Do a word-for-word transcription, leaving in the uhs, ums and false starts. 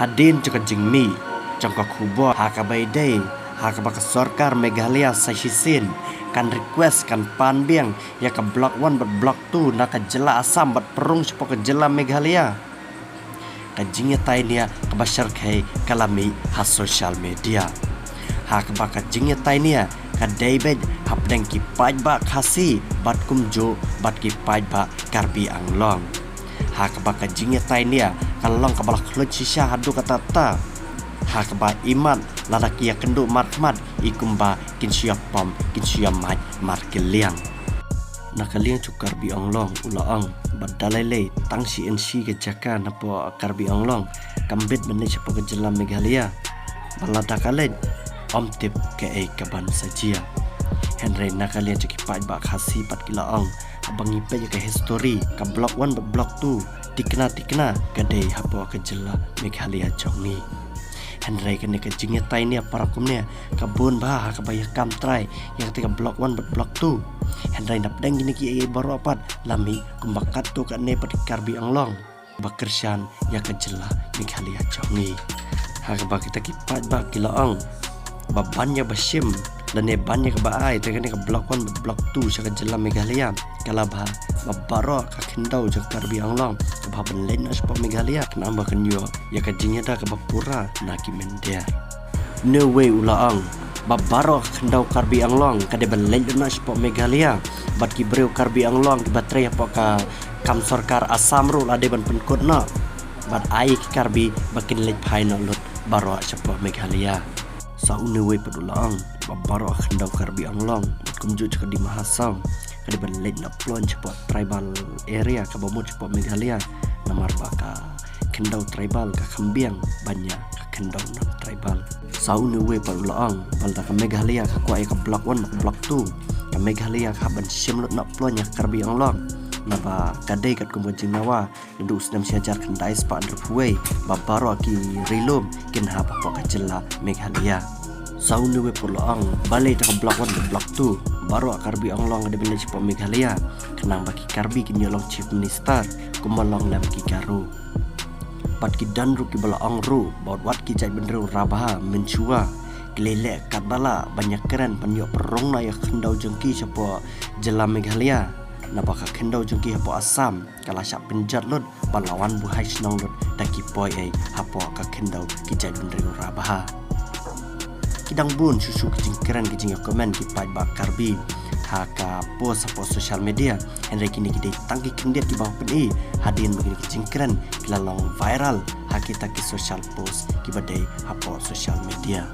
Hadien jong ka jingmih jong ka khubor ha kaba ïadei ha kaba ka sorkar Meghalaya sa shisien kan request, kan pan biang ïa ka Block One bad Block Two na ka jylla Assam bad pynrung shapoh ka jylla Meghalaya. Ka jingïatai nia kaba shyrkhei ka la mih ha social media, ha kaba ka jingïatai nia ka dei beit hapdeng ki paidbah Khasi bad kumjuh bad ki paidbah Karbi Anglong. Ha kaba ka jingïatai nia ka long kaba la khluit shisha haduh katta katta, ha kaba imat lada ki ïakynduh markhmat i kumba kin shu ïapom, kin shu ïamait markylliang. Na ka liang jong u Karbi Anglong u la ong ba da lei lei tang shi inshi ka jaka napoh Karbi Anglong kam bit ban leit shapoh ka jylla Meghalaya, ba lada ka leit ym tip kaei kaban sa jia. Hynrei na ka liang jong ki paidbah Khasi pat ki la ong, haba ngi peit ïa ka history, ka Block One bad Block Two tikna tikna ka dei hapoh ka jylla Meghalaya jong ngi. Hynrei kane ka jingïatai nia para kumne ka bun bha ha kaba ïakam trai ïa kata ka Block One bad Block Two. Hynrei napdeng kine kiei baroh pat la mih kumba katto katne pat ki Karbi Anglong ba kyrshan ïa ka jylla Meghalaya jong ngi. Ha kaba kita ki paidbah ki la ong ba ban ïa ba shim lane ban ïa kaba ai te kane ka Block One bad Block Two sha ka jylla Meghalaya, ka la bha ba baroh ka khyndew jong ka Karbi Anglong ka bha ban leit noh shapoh Meghalaya, khnang ba kan ïoh ïa ka jingïada kaba pura na ki mynder. Une uwei u la ong ba baroh ka khyndew Karbi Anglong ka dei ban leit noh shapoh Meghalaya, bad ki briew Karbi Anglong kiba trei hapoh ka kam sorkar Assam ruh la dei ban pynkut noh bad ai ki Karbi ba kin leit phai noh lut baroh shapoh Meghalaya. Sa une uwei pat u la ong ba baroh ka khyndew Karbi Anglong bad kumjuh jong ka Dima Hasao ka dei ban leit noh ploiñ shapoh tribal area kaba mut shapoh Meghalaya, namar ba ka khyndew tribal ka kham biang ban ïa ka khyndew non tribal. Sa une uwei pat u la ong ba lada ka Meghalaya ka kwah ïa ka Block One bad Block Two, ka Meghalaya ka hap ban shim lut noh ploiñ ïa ka Karbi Anglong, naba ka dei katkum ka jingdawa naduh u snem shi hajar khyndai spah hynriewphew wei ba baroh ki ri lum kin hap hapoh ka jylla Meghalaya. Sa une uwei pat u la ong balei te ka Block One bad Block Two, baroh ka Karbi Anglong ka dei ban leit shapoh Meghalaya, khnang ba ki Karbi kin ïoh long Chief Minister kumba long lem ki Garo. Bad ki don ruh kiba la ong ruh ba wat wat ki jaitbynriew Rabha mynshuwa ki leh leh katba lah ban ïakren ban ïoh pynrung noh ïa ka khyndew jong ki shapoh jylla Meghalaya, naba ka khyndew jong ki hapoh Assam ka la shah pynjot lut bad la wan buhai shnong lut da ki poi ei hapoh ka khyndew ki jaitbynriew Rabha. Ki dang bun shuh shuh ki jingkren ki jingïakmen ki paidbah Karbi ha ka post hapoh social media. Hynrei kine ki dei tang ki khyndiat kiba nga pyni hadien ba kine ki jingkren ki la long viral ha kita ki social post kiba dei hapoh social media.